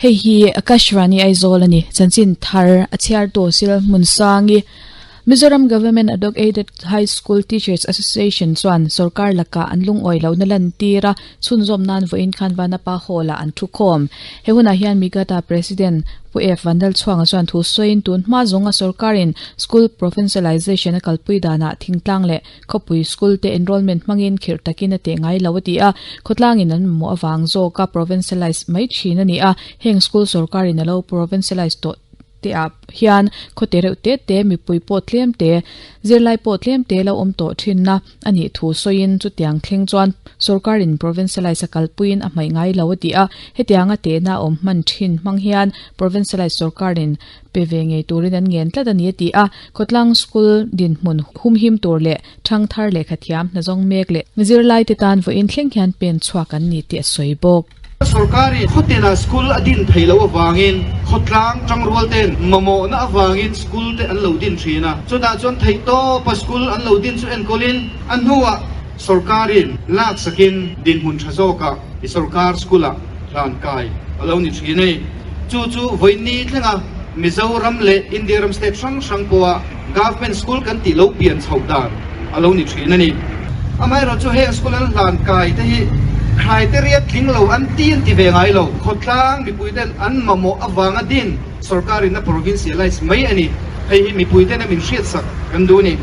Hei hi Akashvani Aizawl a ni. Chanchin thar a chhiartu Sil Hmunsangi, Mizoram Government Adhoc Aided High School Teachers Association chuan sorkar lakah an lungawi lohna lantir a, chhunzawm nan vawiin khan Vanapa Hall-ah an thu khawm. He hunah hian Migata President Pu F. Vandalchhuanga chuan thu sawiin tun hma zawnga sorkarin school provincialization a kalpui danah thingtlang leh Khawpui school te enrollment hmangin khirh takin a teh ngai lo a ti a, khawtlangin an mamawh avang zawka provincialize mai thin a ni a, heng school sorkarin a lo provincialize tawh te ah hian khawte reuh te te mipui pawh tlem te, zirlai pawh tlem te lo awm tawh thinna a nih thu sawiin chutiang thleng chuan sorkarin provincialize a kalpuiin a hmaih ngai lo a ti a, hetianga tehna a awm hman thin hmang hian provincialize sorkarin Pe ve ngei turin an ngen tlat a ni a ti a, khawtlang school dinhmun humhim tur leh thangthar lehkha thiam hnazawng mek leh zirlaite tan vawiin thleng hian pen chhuak an ni tih a sawi bawk. Sorkarin khawtina school a din thei loh avangin khawtlang tangrual ten mamawhna avangin school te an lo din thin a, chutah chuan theihtawpa school an lo din chu enkawlin a hnuah sorkarin laksakin dinhmun tha zawkah i sorkar school-ah hlan kai a lo ni thin a ni. Chu chu vawiin thlenga Mizoram leh India ram state hrang hrang pawha Government School kan tih lo pian chhoh dan a lo ni thin a ni. Amaherawhchu heng school an hlan kai te hi criteria tling lo an ti an ti ve ngai lo. Khawtlang mipui ten an mamawh avanga din sorkarin a provincialize mai a ni. Hei hi mipui ten a min hriatsak kan duh a ni.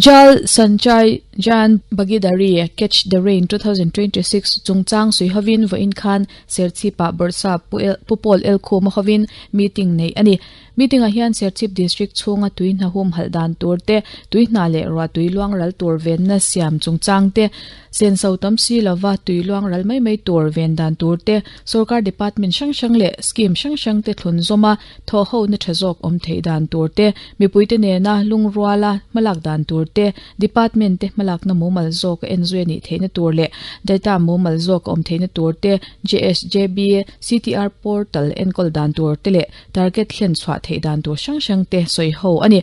Jal Sanchay Jan Bhagidari, Catch the Rain 2026 chungchang sui hovin vawiin khan Serchhip-ah Bawrhsap Pu Paul Elkhum a hovin meeting neih a ni. Meeting-ah hian Serchhip District chhunga tui hna humhalh dan tur te, tui hna leh ruah tui luang ral tur venna siam chungchang te, Senso tam si lova tui luang ral mai mai tur ven dan tur te, sorkar department hrang hrang leh scheme hrang hrang te thlun zawm a, thawh hona tha zawk awm theih dan tur te, mipuite nena lungruala hmalak dan tur te, department te hmalakna mumal zawk a enzui a nih theihna tur leh data mumal zawk a awm theihna tur te, JSJB, CTR portal enkawl dan tur te leh target hlen chhuah theih dan tur hrang hrang te sawi ho a ni.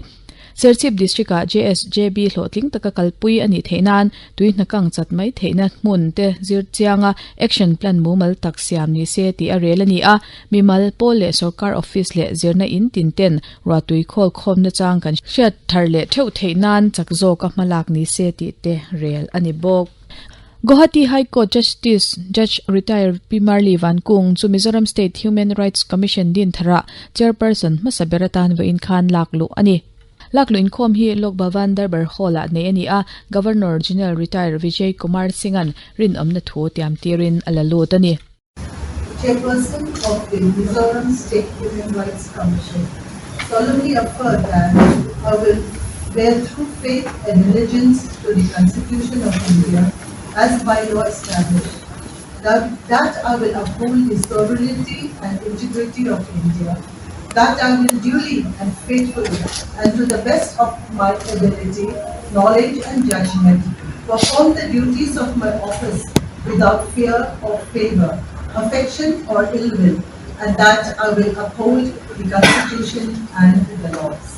Serchhip District-ah JSJB hlawhtling taka kalpui a nih theih nan tui hna kang chat mai theihna hmun te zir chianga action plan mumal tak siam ni se tih a rel a ni a. Mimal, pawl leh sorkar office leh zirna in tin ten ruahtui khawl khawmna chang kan hriat thar leh theuh theih nan chak zawka hmalak ni se tih te rel a ni bawk. Guwahati High Court Justice Judge Retired Pi Marli Vankung chu Mizoram State Human Rights Commission din tharah Chairperson hmasa ber atan vawiin khan lak luh a ni. Lak luh inkhawm hi Lok Bhavan Darbar Hall-ah neih a ni a, Governor General Retired Vijay Kumar Singh-a'n rinawmna thu tiam tirin a la lut a ni. Chairperson of the Mizoram State Human Rights Commission solemnly affirm that I will bear true faith and allegiance to the Constitution of India as by law established, that, that I will uphold the sovereignty and integrity of India, that I will duly and faithfully and to the best of my ability, knowledge and judgment perform the duties of my office without fear or favor, affection or ill will, and that I will uphold the Constitution and the laws.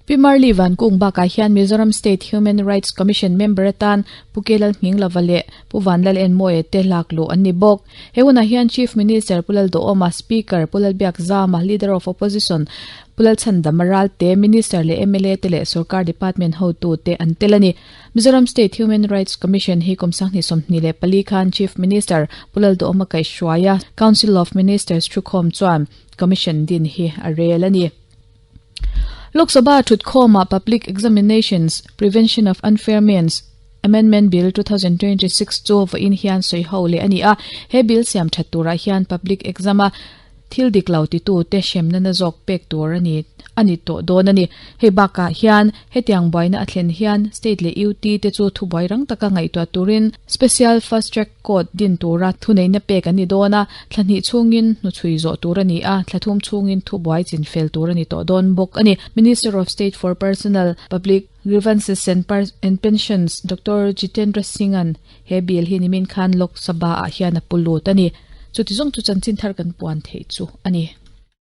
Pi Marli Vankung bakah hian Mizoram State Human Rights Commission member atan Pu Kelal Hminglova leh Pu Vanlal Enmawia te lak luh an ni bawk. He hunah hian Chief Minister Pu Lalduhawma, Speaker Pu Lalbiakzama, Leader of Opposition Pu Lalchhandama Ralte, Minister leh mla te leh Sorkar Department hotute an tel a ni. Mizoram State Human Rights Commission hi kum 2024 khan Chief Minister Pu Lalduhawma kaihhruaia Council of Ministers thukhawm chuan Commission din hi a rel a ni. Lok Sabha thutkhawmah Public Examinations, Prevention of Unfair Means, Amendment Bill 2026 chu vawiin hian sawi ho leh a ni a. He bill siam that turah hian public exam-a thil dik lo titute hremna na zawk pek tur a ni a ni tawh dawn a ni. Hei bakah hian hetiang buaina a thlen hian State leh UT te chu thubuai rang taka ngaihtuah turin Special Fast Track Court din tura thuneihna pek an ni dawn a, thla hnih chhungin hnuchhui zawh tur a ni a, thla thum chhungin thubuai chinfel tur a ni tawh dawn bawk a ni. Minister of State for Personnel, Public Grievances and Pensions Doctor Jitendra Singh-a'n He bill hi nimin khan Lok Sabha ah hian a pu lut a ni. Chuti zawng chu chanchin thar kan puan theih chu a ni.